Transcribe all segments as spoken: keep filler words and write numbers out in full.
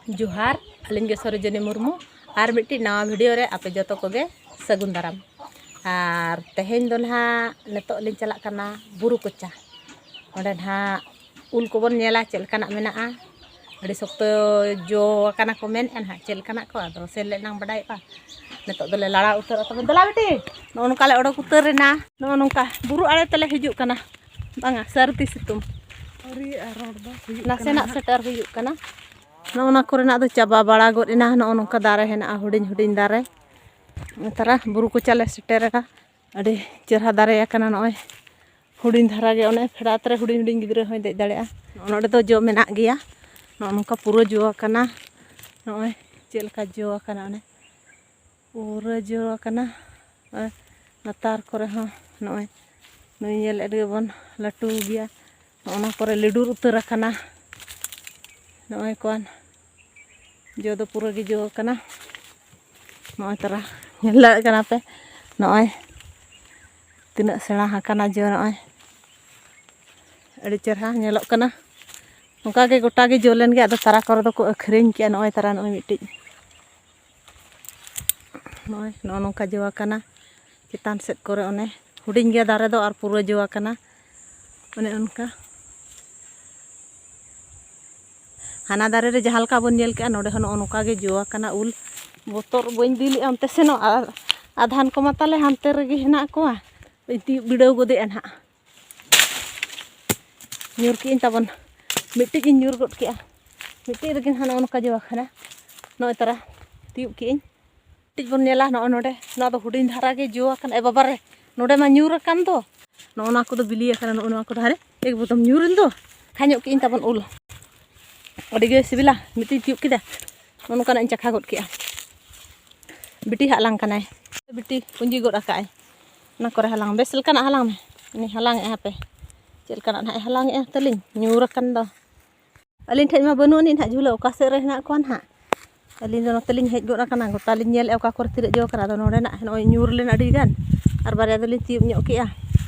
ᱡᱚᱦᱟᱨ, ᱟᱹᱞᱤᱧ ᱜᱮ ᱥᱚᱨᱳᱡᱤᱱᱤ ᱢᱩᱨᱢᱩ᱾ ᱟᱨ ᱢᱤᱫᱴᱤᱡ ᱱᱟᱣᱟ ᱵᱷᱤᱰᱤᱭᱳ ᱨᱮ ᱟᱯᱮ ᱡᱚᱛᱚ ᱠᱚᱜᱮ ᱥᱟᱹᱜᱩᱱ ᱫᱟᱨᱟᱢ᱾ ᱟᱨ ᱛᱮᱦᱮᱧ ᱫᱚ ᱱᱟᱦᱟᱜ ᱱᱤᱛᱚᱜ ᱞᱤᱧ ᱪᱟᱞᱟᱜ ᱠᱟᱱᱟ ᱵᱩᱨᱩ ᱠᱚᱪᱟ᱾ ᱚᱸᱰᱮ ᱱᱟᱦᱟᱜ ᱩᱞ ᱠᱚᱵᱚᱱ ᱧᱮᱞᱟ ᱪᱮᱫ ᱞᱮᱠᱟᱱᱟᱜ ᱢᱮᱱᱟᱜᱼᱟ᱾ ᱟᱹᱰᱤ ᱥᱚᱠᱛᱚ ᱡᱚ ᱟᱠᱟᱱᱟ ᱠᱚ ᱢᱮᱱᱮᱫᱼᱟ ᱱᱟᱦᱟᱜ, ᱪᱮᱫ ᱞᱮᱠᱟᱱᱟᱜ ᱠᱚ, ᱟᱫᱚ ᱥᱮᱱ ᱞᱮᱱ ᱮᱱᱟᱝ ᱵᱟᱰᱟᱭᱚᱜᱼᱟ᱾ ᱱᱤᱛᱚᱜ ᱫᱚᱞᱮ ᱞᱟᱲᱟ ᱩᱛᱟᱹᱨᱚᱜᱼᱟ᱾ ᱛᱚᱵᱮ ᱫᱮᱞᱟ ᱵᱤᱴᱤ, ᱱᱚᱜᱼᱚ ᱱᱚᱝᱠᱟ ᱞᱮ ᱚᱰᱚᱠ ᱩᱛᱟᱹᱨ ᱮᱱᱟ᱾ ᱱᱚᱜᱼᱚ ᱱᱚᱝᱠᱟ ᱵᱩᱨᱩ ᱟᱲᱮ ᱛᱮᱞᱮ ᱦᱤᱡᱩᱜ ᱠᱟᱱᱟ᱾ ᱵᱟᱝᱟ, ᱥᱟᱹᱨᱫᱤ ᱥᱤᱛᱩᱝ᱾ ᱟᱹᱣᱨᱤᱭᱟᱜᱼᱟ, ᱨᱚᱲ ᱫᱚ ᱦᱩᱭᱩᱜ ᱠᱟᱱᱟ ᱱᱟᱥᱮᱱᱟᱜ ᱦᱟᱸᱜ᱾ ᱥᱮᱴᱮᱨ ᱦᱩᱭᱩᱜ ᱠᱟᱱᱟ᱾ ᱱᱚᱜᱼᱚ ᱱᱚᱣᱟ ᱠᱚᱨᱮᱱᱟᱜ ᱫᱚ ᱪᱟᱵᱟ ᱵᱟᱲᱟ ᱜᱚᱫ ᱮᱱᱟ᱾ ᱱᱚᱜᱼᱚ ᱱᱚᱝᱠᱟ ᱫᱟᱨᱮ ᱦᱮᱱᱟᱜᱼᱟ, ᱦᱩᱰᱤᱧ ᱦᱩᱰᱤᱧ ᱫᱟᱨᱮ᱾ ᱱᱮᱛᱟᱨᱟ ᱵᱩᱨᱩ ᱠᱚᱪᱟ ᱞᱮ ᱥᱮᱴᱮᱨ ᱮᱱᱟ᱾ ᱟᱹᱰᱤ ᱪᱮᱦᱨᱟ ᱫᱟᱨᱮ ᱟᱠᱟᱱᱟ᱾ ᱱᱚᱜᱼᱚᱭ ᱦᱩᱰᱤᱧ ᱫᱷᱟᱨᱟ ᱜᱮ, ᱚᱱᱮ ᱯᱷᱮᱰᱟᱛ ᱨᱮ ᱦᱩᱰᱤᱧ ᱦᱩᱰᱤᱧ ᱜᱤᱫᱽᱨᱟᱹ ᱦᱚᱸᱭ ᱫᱮᱡ ᱫᱟᱲᱮᱭᱟᱜᱼᱟ᱾ ᱱᱚᱜᱼᱚ ᱱᱚᱰᱮ ᱫᱚ ᱡᱚ ᱢᱮᱱᱟᱜ ᱜᱮᱭᱟ᱾ ᱱᱚᱜᱼᱚ ᱱᱚᱝᱠᱟ ᱯᱩᱨᱟᱹ ᱡᱚ ᱟᱠᱟᱱᱟ᱾ ᱱᱚᱜᱼᱚᱭ ᱪᱮᱫ ᱞᱮᱠᱟ ᱡᱚ ᱟᱠᱟᱱᱟ, ᱚᱱᱮ ᱯᱩᱨᱟᱹ ᱡᱚ ᱟᱠᱟᱱᱟ᱾ ᱟᱨ ᱞᱟᱛᱟᱨ ᱠᱚᱨᱮ ᱦᱚᱸ ᱱᱚᱜᱼᱚᱭ ᱱᱩᱭ ᱧᱮᱞᱮᱫ ᱜᱮᱵᱚᱱ ᱞᱟᱹᱴᱩ ᱜᱮᱭᱟ᱾ ᱱᱚᱜᱼᱚ ᱱᱚᱣᱟ ᱠᱚᱨᱮ ᱞᱤᱰᱩᱨ ᱩᱛᱟᱹᱨ ᱟᱠᱟᱱᱟ᱾ ᱱᱚᱜᱼᱚᱭ ᱠᱚᱣᱟᱱ ᱡᱚ ᱫᱚ ᱯᱩᱨᱟᱹ ᱜᱮ ᱡᱚ ᱟᱠᱟᱱᱟ᱾ ᱱᱚᱜᱼᱚᱭ ᱛᱟᱨᱟ ᱧᱮᱞ ᱫᱟᱲᱮᱭᱟᱜ ᱠᱟᱱᱟ ᱯᱮ, ᱱᱚᱜᱼᱚᱭ ᱛᱤᱱᱟᱹᱜ ᱥᱮᱬᱟ ᱟᱠᱟᱱᱟ ᱡᱚ᱾ ᱱᱚᱜᱼᱚᱭ ᱟᱹᱰᱤ ᱪᱮᱦᱨᱟ ᱧᱮᱞᱚᱜ ᱠᱟᱱᱟ᱾ ᱚᱱᱠᱟ ᱜᱮ ᱜᱚᱴᱟ ᱜᱮ ᱡᱚ ᱞᱮᱱ ᱜᱮ, ᱟᱫᱚ ᱛᱟᱨᱟ ᱠᱚᱨᱮ ᱫᱚᱠᱚ ᱟᱹᱠᱷᱨᱤᱧ ᱠᱮᱜᱼᱟ᱾ ᱱᱚᱜᱼᱚᱭ ᱛᱟᱨᱟ, ᱱᱚᱜᱼᱚᱭ ᱢᱤᱫᱴᱤᱡ, ᱱᱚᱜᱼᱚᱭ ᱱᱚᱜᱼᱚ ᱱᱚᱝᱠᱟ ᱡᱚ ᱟᱠᱟᱱᱟ᱾ ᱪᱮᱛᱟᱱ ᱥᱮᱫ ᱠᱚᱨᱮ ᱚᱱᱮ ᱦᱩᱰᱤᱧ ᱜᱮᱭᱟ ᱫᱟᱨᱮ ᱫᱚ, ᱟᱨ ᱯᱩᱨᱟᱹ ᱡᱚ ᱟᱠᱟᱱᱟ᱾ ᱚᱱᱮ ᱚᱱᱠᱟ ᱦᱟᱱᱟ ᱫᱟᱨᱮ ᱨᱮ ᱡᱟᱦᱟᱸ ᱞᱮᱠᱟ ᱵᱚᱱ ᱧᱮᱞ ᱠᱮᱜᱼᱟ, ᱱᱚᱰᱮ ᱦᱚᱸ ᱱᱚᱜᱼᱚ ᱱᱚᱝᱠᱟ ᱜᱮ ᱡᱚ ᱟᱠᱟᱱᱟ ᱩᱞ᱾ ᱵᱚᱛᱚᱨ ᱵᱟᱹᱧ ᱤᱫᱤ ᱞᱮᱜᱼᱟ ᱚᱱᱛᱮ ᱥᱮᱱᱚᱜ, ᱟᱨ ᱟᱫᱷᱟᱱ ᱠᱚᱢᱟ ᱛᱟᱞᱮ ᱦᱟᱱᱛᱮ ᱨᱮᱜᱮ ᱦᱮᱱᱟᱜ ᱠᱚᱣᱟ᱾ ᱵᱟᱹᱧ ᱛᱤᱭᱳᱜ ᱵᱤᱰᱟᱹᱣ ᱜᱚᱫᱮᱜᱼᱟ ᱱᱟᱦᱟᱜ᱾ ᱧᱩᱨ ᱠᱮᱜᱼᱟᱹᱧ ᱛᱟᱵᱚᱱ, ᱢᱤᱫᱴᱤᱡ ᱤᱧ ᱧᱩᱨ ᱜᱚᱫ ᱠᱮᱜᱼᱟ᱾ ᱢᱤᱫᱴᱤᱡ ᱨᱮᱜᱮ ᱱᱟᱦᱟᱜ ᱱᱚᱜᱼᱚ ᱱᱚᱝᱠᱟ ᱡᱚ ᱟᱠᱟᱱᱟ᱾ ᱱᱚᱜᱼᱚᱭ ᱛᱟᱨᱟ ᱛᱤᱭᱳᱜ ᱠᱮᱜᱼᱟᱹᱧ᱾ ᱢᱤᱫᱴᱤᱡ ᱵᱚᱱ ᱧᱮᱞᱟ ᱱᱚᱜᱼᱚᱭ ᱱᱚᱰᱮ, ᱱᱚᱣᱟ ᱫᱚ ᱦᱩᱰᱤᱧ ᱫᱷᱟᱨᱟ ᱜᱮ ᱡᱚ ᱟᱠᱟᱱᱟ᱾ ᱮ ᱵᱟᱵᱟ ᱨᱮ, ᱱᱚᱰᱮ ᱢᱟ ᱧᱩᱨ ᱟᱠᱟᱱ ᱫᱚ᱾ ᱱᱚᱜᱼᱚ ᱱᱚᱣᱟ ᱠᱚᱫᱚ ᱵᱤᱞᱤ ᱟᱠᱟᱱᱟ᱾ ᱱᱚᱜᱼᱚ ᱱᱚᱣᱟ ᱠᱚᱫᱚ ᱦᱟᱨᱮ ᱮᱠᱵᱚᱫᱚᱢ ᱧᱩᱨ ᱮᱱ ᱫᱚ᱾ ᱠᱷᱟᱧᱚᱜ ᱠᱮᱜᱼᱟᱹᱧ ᱛᱟᱵᱚᱱ ᱩᱞ᱾ ᱟᱹᱰᱤ ᱜᱮ ᱥᱤᱵᱤᱞᱟ᱾ ᱢᱤᱫᱴᱤᱡ ᱛᱤᱭᱳᱜ ᱠᱮᱫᱟ, ᱱᱚᱜᱼᱚ ᱱᱚᱝᱠᱟᱱᱟᱜ ᱤᱧ ᱪᱟᱠᱷᱟ ᱜᱚᱫ ᱠᱮᱜᱼᱟ᱾ ᱵᱤᱴᱤ ᱦᱟᱞᱟᱝ ᱠᱟᱱᱟᱭ, ᱵᱤᱴᱤ ᱯᱩᱸᱡᱤ ᱜᱚᱫ ᱟᱠᱟᱫ ᱟᱭ᱾ ᱚᱱᱟ ᱠᱚᱨᱮ ᱦᱟᱞᱟᱝ, ᱵᱮᱥ ᱞᱮᱠᱟᱱᱟᱜ ᱦᱟᱞᱟᱝ ᱢᱮ᱾ ᱩᱱᱤ ᱦᱟᱞᱟᱝ ᱮᱜᱼᱟ ᱦᱟᱯᱮ, ᱪᱮᱫ ᱞᱮᱠᱟᱱᱟᱜ ᱱᱟᱦᱟᱜ ᱮ ᱦᱟᱞᱟᱝ ᱮᱜᱼᱟ ᱛᱟᱹᱞᱤᱧ, ᱧᱩᱨ ᱟᱠᱟᱱ ᱫᱚ᱾ ᱟᱹᱞᱤᱧ ᱴᱷᱮᱡ ᱢᱟ ᱵᱟᱹᱱᱩᱜ ᱟᱹᱱᱤᱡ ᱱᱟᱦᱟᱜ ᱡᱷᱩᱞᱟᱹ, ᱚᱠᱟ ᱥᱮᱫ ᱨᱮ ᱦᱮᱱᱟᱜ ᱠᱚᱣᱟ ᱱᱟᱦᱟᱜ? ᱟᱹᱞᱤᱧ ᱫᱚ ᱱᱚᱛᱮ ᱞᱤᱧ ᱦᱮᱡ ᱜᱚᱫ ᱟᱠᱟᱱᱟ, ᱜᱚᱴᱟ ᱞᱤᱧ ᱧᱮᱞᱮᱫᱼᱟ ᱚᱠᱟ ᱠᱚᱨᱮ ᱛᱤᱱᱟᱹᱜ ᱡᱚ ᱟᱠᱟᱱᱟ᱾ ᱟᱫᱚ ᱱᱚᱰᱮ ᱱᱟᱜ ᱱᱚᱜᱼᱚᱭ ᱧᱩᱨ ᱞᱮᱱᱟ ᱟᱹᱰᱤ ᱜᱟᱱ, ᱟᱨ ᱵᱟᱨᱭᱟ ᱫᱚᱞᱤᱧ ᱛᱤᱭᱳᱜ ᱧᱚᱜ ᱠᱮᱜᱼᱟ᱾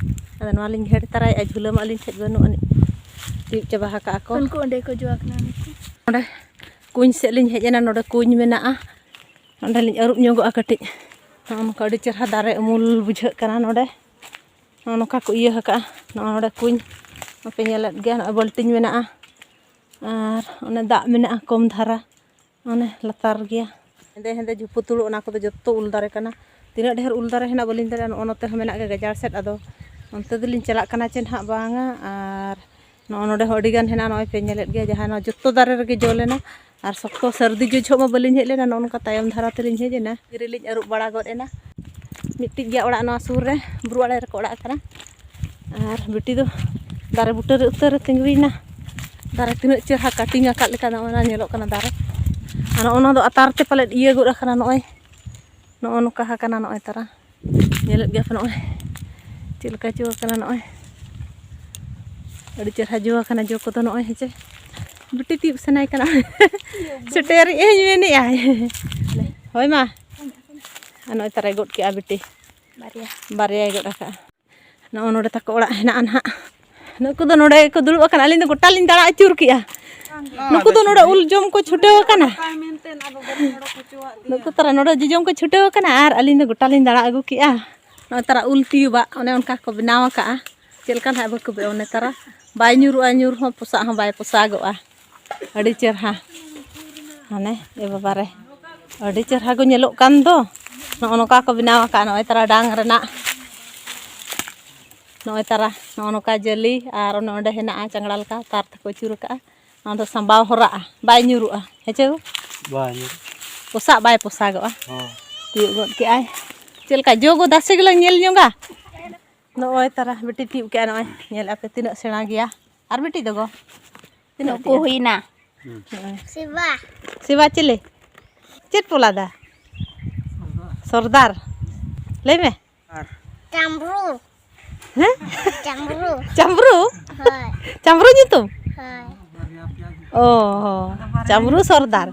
ᱟᱫᱚ ᱱᱚᱣᱟ ᱞᱤᱧ ᱜᱷᱮᱴ ᱛᱟᱨᱟᱭᱮᱫᱼᱟ, ᱡᱷᱩᱞᱟᱹ ᱢᱟ ᱟᱹᱞᱤᱧ ᱴᱷᱮᱡ ᱵᱟᱹᱱᱩᱜ ᱟᱹᱱᱤᱡ, ᱛᱤᱭᱳᱜ ᱪᱟᱵᱟ ᱟᱠᱟᱫᱼᱟ ᱠᱚ᱾ ᱩᱱᱠᱩ ᱚᱸᱰᱮ ᱠᱚ ᱡᱚ ᱟᱠᱟᱱᱟ, ᱩᱱᱠᱩ᱾ ᱚᱸᱰᱮ ᱠᱩᱧ ᱥᱮᱫ ᱞᱤᱧ ᱦᱮᱡ ᱮᱱᱟ᱾ ᱱᱚᱰᱮ ᱠᱩᱧ ᱢᱮᱱᱟᱜᱼᱟ, ᱱᱚᱰᱮ ᱞᱤᱧ ᱟᱹᱨᱩᱵ ᱧᱚᱜᱚᱜᱼᱟ ᱠᱟᱹᱴᱤᱡ᱾ ᱱᱚᱜᱼᱚ ᱱᱚᱝᱠᱟ ᱟᱹᱰᱤ ᱪᱮᱦᱨᱟ ᱫᱟᱨᱮ ᱩᱢᱩᱞ ᱵᱩᱡᱷᱟᱹᱜ ᱠᱟᱱᱟ ᱱᱚᱰᱮ᱾ ᱱᱚᱜᱼᱚ ᱱᱚᱝᱠᱟ ᱠᱚ ᱤᱭᱟᱹ ᱟᱠᱟᱫᱼᱟ᱾ ᱱᱚᱜᱼᱚ ᱱᱚᱰᱮ ᱠᱩᱧ ᱟᱯᱮ ᱧᱮᱞᱮᱫ ᱜᱮᱭᱟ, ᱱᱚᱜᱼᱚᱭ ᱵᱟᱹᱞᱴᱤᱱ ᱢᱮᱱᱟᱜᱼᱟ ᱟᱨ ᱚᱱᱮ ᱫᱟᱜ ᱢᱮᱱᱟᱜᱼᱟ ᱠᱚᱢ ᱫᱷᱟᱨᱟ᱾ ᱚᱱᱮ ᱞᱟᱛᱟᱨ ᱜᱮᱭᱟ᱾ ᱦᱮᱸᱫᱮ ᱦᱮᱸᱫᱮ ᱡᱷᱩᱯᱩ ᱛᱩᱲᱩ, ᱚᱱᱟ ᱠᱚᱫᱚ ᱡᱚᱛᱚ ᱩᱞ ᱫᱟᱨᱮ ᱠᱟᱱᱟ᱾ ᱛᱤᱱᱟᱹᱜ ᱰᱷᱮᱨ ᱩᱞ ᱫᱟᱨᱮ ᱦᱮᱱᱟᱜ ᱵᱟᱹᱞᱤᱧ ᱫᱟᱲᱮᱭᱟᱜᱼᱟ᱾ ᱱᱚᱜᱼᱚ ᱱᱚᱛᱮ ᱦᱚᱸ ᱢᱮᱱᱟᱜ ᱜᱮᱭᱟ ᱜᱟᱡᱟᱲ ᱥᱮᱫ, ᱟᱫᱚ ᱚᱱᱛᱮ ᱫᱚᱞᱤᱧ ᱪᱟᱞᱟᱜ ᱠᱟᱱᱟ ᱪᱮ ᱱᱟᱦᱟᱜ ᱵᱟᱝᱟ᱾ ᱟᱨ ᱱᱚᱜᱼᱚ ᱱᱚᱰᱮ ᱦᱚᱸ ᱟᱹᱰᱤ ᱜᱟᱱ ᱦᱮᱱᱟᱜᱼᱟ, ᱱᱚᱜᱼᱚᱭ ᱯᱮ ᱧᱮᱞᱮᱫ ᱜᱮᱭᱟ, ᱡᱟᱦᱟᱸ ᱱᱚᱣᱟ ᱡᱚᱛᱚ ᱫᱟᱨᱮ ᱨᱮᱜᱮ ᱡᱚ ᱞᱮᱱᱟ᱾ ᱟᱨ ᱥᱚᱠᱛᱚ ᱥᱟᱹᱨᱫᱤ ᱡᱚ ᱡᱚᱦᱚᱜ ᱢᱟ ᱵᱟᱹᱞᱤᱧ ᱦᱮᱡ ᱞᱮᱱᱟ, ᱱᱚᱜᱼᱚ ᱱᱚᱝᱠᱟ ᱛᱟᱭᱚᱢ ᱫᱷᱟᱨᱟ ᱛᱮᱞᱤᱧ ᱦᱮᱡ ᱮᱱᱟ᱾ ᱨᱮᱞᱤᱧ ᱟᱹᱨᱩᱵ ᱵᱟᱲᱟ ᱜᱚᱫ ᱮᱱᱟ᱾ ᱢᱤᱫᱴᱤᱡ ᱜᱮᱭᱟ ᱚᱲᱟᱜ ᱱᱚᱣᱟ ᱥᱩᱨ ᱨᱮ, ᱵᱩᱨᱩ ᱟᱲᱮ ᱨᱮᱠᱚ ᱚᱲᱟᱜ ᱠᱟᱱᱟ᱾ ᱟᱨ ᱵᱤᱴᱤ ᱫᱚ ᱫᱟᱨᱮ ᱵᱩᱴᱟᱹ ᱨᱮ ᱩᱛᱟᱹᱨ ᱨᱮ ᱛᱤᱸᱜᱩᱭᱮᱱᱟ᱾ ᱫᱟᱨᱮ ᱛᱤᱱᱟᱹᱜ ᱪᱮᱦᱨᱟ cutting ᱟᱠᱟᱫ ᱞᱮᱠᱟ ᱱᱚᱜᱼᱚᱭ ᱱᱟ ᱧᱮᱞᱚᱜ ᱠᱟᱱᱟ ᱫᱟᱨᱮ᱾ ᱟᱨ ᱱᱚᱜᱼᱚ ᱱᱚᱣᱟ ᱫᱚ ᱟᱛᱟᱨ ᱛᱮ ᱯᱟᱞᱮᱫ ᱤᱭᱟᱹ ᱜᱚᱫ ᱟᱠᱟᱱᱟ, ᱱᱚᱜᱼᱚᱭ ᱱᱚᱜᱼᱚ ᱱᱚᱝᱠᱟ ᱟᱠᱟᱱᱟ ᱱᱚᱜᱼᱚᱭ ᱛᱟᱨᱟ᱾ ᱧᱮᱞᱮᱫ ᱜᱮᱭᱟ ᱯᱮ ᱱᱚᱜᱼᱚᱭ ᱪᱮᱫ ᱞᱮᱠᱟ ᱡᱚ ᱟᱠᱟᱱᱟ ᱱᱚᱜᱼᱚᱭ᱾ ᱟᱹᱰᱤ ᱪᱮᱦᱨᱟ ᱡᱚ ᱟᱠᱟᱱᱟ ᱡᱚ ᱠᱚᱫᱚ ᱱᱚᱜᱼᱚᱭ ᱦᱮᱸᱪᱮ᱾ ᱵᱤᱴᱤ ᱛᱤᱭᱳᱜ ᱥᱟᱱᱟᱭ ᱠᱟᱱᱟ᱾ ᱥᱮᱴᱮᱨᱮᱜ ᱟᱹᱧ ᱢᱮᱱᱮᱜᱼᱟᱭ᱾ ᱦᱳᱭ ᱢᱟ᱾ ᱟᱨ ᱱᱚᱜᱼᱚᱭ ᱛᱟᱨᱟᱭ ᱜᱚᱫ ᱠᱮᱜᱼᱟ ᱵᱤᱴᱤ᱾ ᱵᱟᱨᱭᱟ᱾ ᱵᱟᱨᱭᱟᱭ ᱜᱚᱫ ᱟᱠᱟᱜᱼᱟ᱾ ᱱᱚᱜᱼᱚ ᱱᱚᱰᱮ ᱛᱟᱠᱚ ᱚᱲᱟᱜ ᱦᱮᱱᱟᱜᱼᱟ ᱱᱟᱦᱟᱜ᱾ ᱱᱩᱠᱩ ᱫᱚ ᱱᱚᱰᱮ ᱜᱮᱠᱚ ᱫᱩᱲᱩᱵ ᱟᱠᱟᱱᱟ᱾ ᱟᱹᱞᱤᱧ ᱫᱚ ᱜᱚᱴᱟ ᱞᱤᱧ ᱫᱟᱬᱟ ᱟᱹᱪᱩᱨ ᱠᱮᱜᱼᱟ᱾ ᱱᱩᱠᱩ ᱫᱚ ᱱᱚᱰᱮ ᱩᱞ ᱡᱚᱢ ᱠᱚ ᱪᱷᱩᱴᱟᱹᱣ ᱟᱠᱟᱱᱟ᱾ ᱱᱩᱠᱩ ᱛᱟᱨᱟ ᱱᱚᱰᱮ ᱡᱚᱡᱚᱢ ᱠᱚ ᱪᱷᱩᱴᱟᱹᱣ ᱟᱠᱟᱱᱟ ᱟᱨ ᱟᱹᱞᱤᱧ ᱫᱚ ᱜᱚᱴᱟ ᱞᱤᱧ ᱫᱟᱬᱟ ᱟᱹᱜᱩ ᱠᱮᱜᱼᱟ᱾ ᱱᱚᱜᱼᱚᱭ ᱛᱟᱨᱟ ᱩᱞ ᱛᱤᱭᱩᱵᱟᱜ ᱚᱱᱮ ᱚᱱᱠᱟ ᱠᱚ ᱵᱮᱱᱟᱣ ᱟᱠᱟᱜᱼᱟ᱾ ᱪᱮᱫ ᱞᱮᱠᱟ ᱱᱟᱦᱟᱜ ᱵᱟᱠᱚ ᱵᱮ-, ᱚᱱᱮ ᱛᱟᱨᱟ ᱵᱟᱭ ᱧᱩᱨᱩᱜᱼᱟ, ᱧᱩᱨ ᱦᱚᱸ ᱯᱚᱥᱟᱜ ᱦᱚᱸ ᱵᱟᱭ ᱯᱚᱥᱟᱜᱚᱜᱼᱟ᱾ ᱟᱹᱰᱤ ᱪᱮᱨᱦᱟ᱾ ᱦᱟᱱᱮ, ᱮ ᱵᱟᱵᱟ ᱨᱮ, ᱟᱹᱰᱤ ᱪᱮᱨᱦᱟ ᱠᱚ ᱧᱮᱞᱚᱜ ᱠᱟᱱ ᱫᱚ᱾ ᱱᱚᱜᱼᱚ ᱱᱚᱝᱠᱟ ᱠᱚ ᱵᱮᱱᱟᱣ ᱟᱠᱟᱫ, ᱱᱚᱜᱼᱚᱭ ᱛᱟᱨᱟ ᱰᱟᱝ ᱨᱮᱱᱟᱜ᱾ ᱱᱚᱜᱼᱚᱭ ᱛᱟᱨᱟ, ᱱᱚᱜᱼᱚ ᱱᱚᱝᱠᱟ ᱡᱟᱹᱞᱤ, ᱟᱨ ᱚᱱᱮ ᱚᱸᱰᱮ ᱦᱮᱱᱟᱜᱼᱟ ᱪᱟᱝᱲᱟ ᱞᱮᱠᱟ, ᱛᱟᱨ ᱛᱮᱠᱚ ᱟᱹᱪᱩᱨ ᱟᱠᱟᱫᱼᱟ᱾ ᱚᱱᱟ ᱫᱚ ᱥᱟᱸᱵᱟᱣ ᱦᱚᱨᱟᱜᱼᱟ, ᱵᱟᱭ ᱧᱩᱨᱩᱜᱼᱟ, ᱦᱮᱸ ᱪᱮ ᱜᱳ? ᱵᱟᱭ ᱧᱩᱨᱩᱜᱼᱟ᱾ ᱯᱚᱥᱟᱜ ᱵᱟᱭ ᱯᱚᱥᱟᱜᱚᱜᱼᱟ᱾ ᱦᱚᱸ᱾ ᱛᱤᱭᱳᱜ ᱜᱚᱫ ᱠᱮᱜᱼᱟᱭ᱾ ᱪᱮᱫ ᱞᱮᱠᱟ ᱡᱚ ᱜᱚᱫᱟ ᱥᱮ ᱜᱮᱞᱟᱝ ᱧᱮᱞ ᱧᱚᱜᱟ? ᱱᱚᱜᱼᱚᱭ ᱛᱟᱨᱟ ᱵᱤᱴᱤ ᱛᱤᱭᱳᱜ ᱠᱮᱜᱼᱟ, ᱱᱚᱜᱼᱚᱭ ᱧᱮᱞ ᱟᱯᱮ ᱛᱤᱱᱟᱹᱜ ᱥᱮᱬᱟ ᱜᱮᱭᱟ᱾ ᱟᱨ ᱵᱤᱴᱤ ᱫᱚ ᱜᱳ? ᱛᱤᱱᱟᱹᱜ ᱱᱩᱠᱩ ᱛᱤᱭᱳᱜ? ᱦᱩᱭᱱᱟ᱾ ᱦᱩᱸ᱾ ᱥᱤᱵᱟ᱾ ᱥᱤᱵᱟ ᱪᱤᱞᱤ? ᱪᱮᱫ ᱯᱚᱞᱟᱫᱟ? ᱥᱚᱨᱫᱟᱨ᱾ ᱞᱟᱹᱭ ᱢᱮ᱾ ᱟᱨ ᱪᱟᱢᱵᱽᱨᱩ᱾ ᱦᱮᱸ? ᱪᱟᱢᱵᱽᱨᱩ᱾ ᱪᱟᱢᱵᱽᱨᱩ? ᱦᱳᱭ᱾ ᱪᱟᱢᱵᱽᱨᱩ ᱧᱩᱛᱩᱢ? ᱦᱳᱭ᱾ ᱚ, ᱪᱟᱢᱵᱽᱨᱩ ᱥᱚᱨᱫᱟᱨ᱾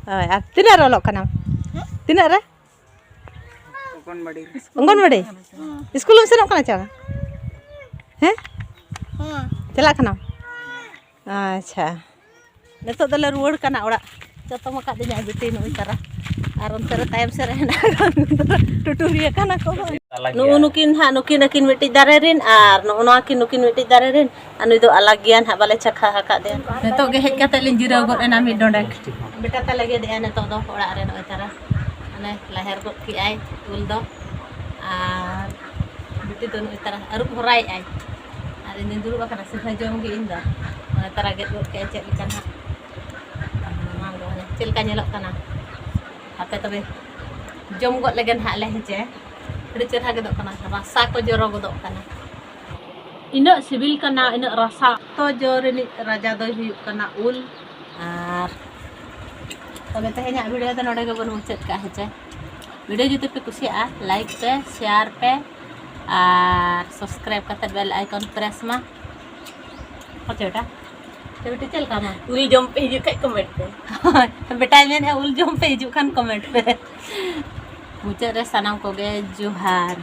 ᱦᱳᱭ᱾ ᱦᱳᱭ, ᱟᱨ ᱛᱤᱱᱟᱹᱜ ᱨᱮ ᱚᱞᱚᱜ ᱠᱟᱱᱟᱢ? ᱦᱮᱸ? ᱛᱤᱱᱟᱹᱜ ᱨᱮ? ᱚᱝᱜᱚᱱᱵᱟᱲᱤ᱾ ᱚᱝᱜᱚᱱᱵᱟᱲᱤ? ᱦᱮᱸ᱾ ᱤᱥᱠᱩᱞ ᱮᱢ ᱥᱮᱱᱚᱜ ᱠᱟᱱᱟ ᱪᱮ ᱵᱟᱝ? ᱦᱮᱸ? ᱦᱮᱸ᱾ ᱪᱟᱞᱟᱜ ᱠᱟᱱᱟᱢ? ᱟᱪᱪᱷᱟ᱾ ᱱᱤᱛᱚᱜ ᱫᱚᱞᱮ ᱨᱩᱣᱟᱹᱲ ᱠᱟᱱᱟ ᱚᱲᱟᱜ᱾ ᱪᱚᱛᱚᱢ ᱟᱠᱟᱫᱤᱧᱟ ᱵᱤᱴᱤ ᱱᱩᱭ ᱛᱟᱨᱟ᱾ ᱟᱨ ᱚᱱᱛᱮ ᱨᱮ ᱛᱟᱭᱚᱢ ᱥᱮᱫ ᱨᱮ ᱦᱮᱱᱟᱜ ᱠᱚᱣᱟ ᱴᱩᱴᱩᱨᱤᱭᱟᱹ ᱠᱟᱱᱟ ᱠᱚ᱾ ᱱᱩᱜᱼᱩ ᱱᱩᱠᱤᱱ ᱦᱟᱸᱜ, ᱱᱩᱠᱤᱱ ᱟᱹᱠᱤᱱ ᱢᱤᱫᱴᱤᱡ ᱫᱟᱨᱮ ᱨᱮᱱ ᱟᱨ ᱱᱩᱜᱼᱩ ᱱᱚᱣᱟ ᱠᱤᱱ, ᱱᱩᱠᱤᱱ ᱢᱤᱫᱴᱤᱡ ᱫᱟᱨᱮ ᱨᱮᱱ᱾ ᱟᱨ ᱱᱩᱭ ᱫᱚ ᱟᱞᱟᱜᱽ ᱜᱮᱭᱟ ᱱᱟᱦᱟᱜ, ᱵᱟᱞᱮ ᱪᱟᱠᱷᱟ ᱟᱠᱟᱫᱮᱭᱟ᱾ ᱱᱤᱛᱚᱜ ᱜᱮ ᱦᱮᱡ ᱠᱟᱛᱮ ᱞᱤᱧ ᱡᱤᱨᱟᱹᱣ ᱜᱚᱫ ᱮᱱᱟ ᱢᱤᱫ ᱰᱚᱸᱰᱮᱠ᱾ ᱵᱮᱴᱟ ᱛᱟᱞᱮ ᱜᱮᱫ ᱮᱜᱼᱟ ᱱᱤᱛᱚᱜ ᱫᱚ ᱚᱲᱟᱜ ᱨᱮ ᱱᱚᱜᱼᱚᱭ ᱛᱟᱨᱟ᱾ ᱢᱟᱱᱮ ᱞᱟᱦᱮᱨ ᱜᱚᱫ ᱠᱮᱜᱼᱟᱭ ᱩᱞ ᱫᱚ᱾ ᱟᱨ ᱵᱤᱴᱤ ᱫᱚ ᱱᱚᱜᱼᱚᱭ ᱛᱟᱨᱟ ᱟᱹᱨᱩᱵ ᱦᱚᱨᱟᱭᱮᱜᱼᱟᱭ᱾ ᱟᱨ ᱤᱧ ᱫᱩᱧ ᱫᱩᱲᱩᱵ ᱟᱠᱟᱱᱟ, ᱥᱤᱫᱷᱟᱹ ᱡᱚᱢ ᱜᱮ ᱤᱧ ᱫᱚ᱾ ᱱᱚᱜᱼᱚᱭ ᱛᱟᱨᱟ ᱜᱮᱫ ᱜᱚᱫ ᱠᱮᱜᱼᱟᱭ ᱪᱮᱫ ᱞᱮᱠᱟ ᱱᱟᱦᱟᱜ᱾ ᱚᱱᱟ ᱫᱚ ᱪᱮᱫ ᱞᱮᱠᱟ ᱧᱮᱞᱚᱜ ᱠᱟᱱᱟ? ᱦᱟᱯᱮ ᱛᱚᱵᱮ ᱡᱚᱢ ᱜᱚᱫ ᱞᱮᱜᱮ ᱱᱟᱦᱟᱜ ᱞᱮ, ᱦᱮᱸᱪᱮ? ᱟᱹᱰᱤ ᱪᱮᱦᱨᱟ ᱜᱮᱫᱚᱜ ᱠᱟᱱᱟ, ᱨᱟᱥᱟ ᱠᱚ ᱡᱚᱨᱚ ᱜᱚᱫᱚᱜ ᱠᱟᱱᱟ᱾ ᱤᱱᱟᱹᱜ ᱥᱤᱵᱤᱞ ᱠᱟᱱᱟ, ᱤᱱᱟᱹᱜ ᱨᱟᱥᱟ᱾ ᱛᱚ ᱡᱚ ᱨᱤᱱᱤᱡ ᱨᱟᱡᱟ ᱫᱚᱭ ᱦᱩᱭᱩᱜ ᱠᱟᱱᱟ ᱩᱞ᱾ ᱟᱨ ᱛᱚᱵᱮ ᱛᱮᱦᱮᱧᱟᱜ ᱵᱷᱤᱰᱤᱭᱳ ᱫᱚ ᱱᱚᱰᱮ ᱜᱮᱵᱚᱱ ᱢᱩᱪᱟᱹᱫ ᱠᱟᱜᱼᱟ, ᱦᱮᱸᱪᱮ? ᱵᱷᱤᱰᱤᱭᱳ ᱡᱩᱫᱤ ᱯᱮ ᱠᱩᱥᱤᱭᱟᱜᱼᱟ, ᱞᱟᱭᱤᱠ ᱯᱮ, ᱥᱮᱭᱟᱨ ᱯᱮ ᱟᱨ ᱥᱟᱵᱥᱠᱨᱟᱭᱤᱵ ᱠᱟᱛᱮ ᱵᱮᱞ ᱟᱭᱠᱚᱱ ᱯᱨᱮᱥ ᱢᱟ᱾ ᱟᱪᱪᱷᱟ ᱵᱮᱴᱟ, ᱛᱚ ᱵᱤᱴᱤ ᱪᱮᱫ ᱞᱮᱠᱟ ᱟᱢᱟᱜ? ᱩᱞ ᱡᱚᱢ ᱯᱮ ᱦᱤᱡᱩᱜ ᱠᱷᱟᱡ ᱠᱚᱢᱮᱱᱴ ᱯᱮ᱾ ᱦᱳᱭ, ᱵᱮᱴᱟᱭ ᱢᱮᱱᱮᱫᱼᱟ ᱩᱞ ᱡᱚᱢ ᱯᱮ ᱦᱤᱡᱩᱜ ᱠᱷᱟᱱ ᱠᱚᱢᱮᱱᱴ ᱯᱮ᱾ ᱢᱩᱪᱟᱹᱫ ᱨᱮ ᱥᱟᱱᱟᱢ ᱠᱚᱜᱮ ᱡᱚᱦᱟᱨ᱾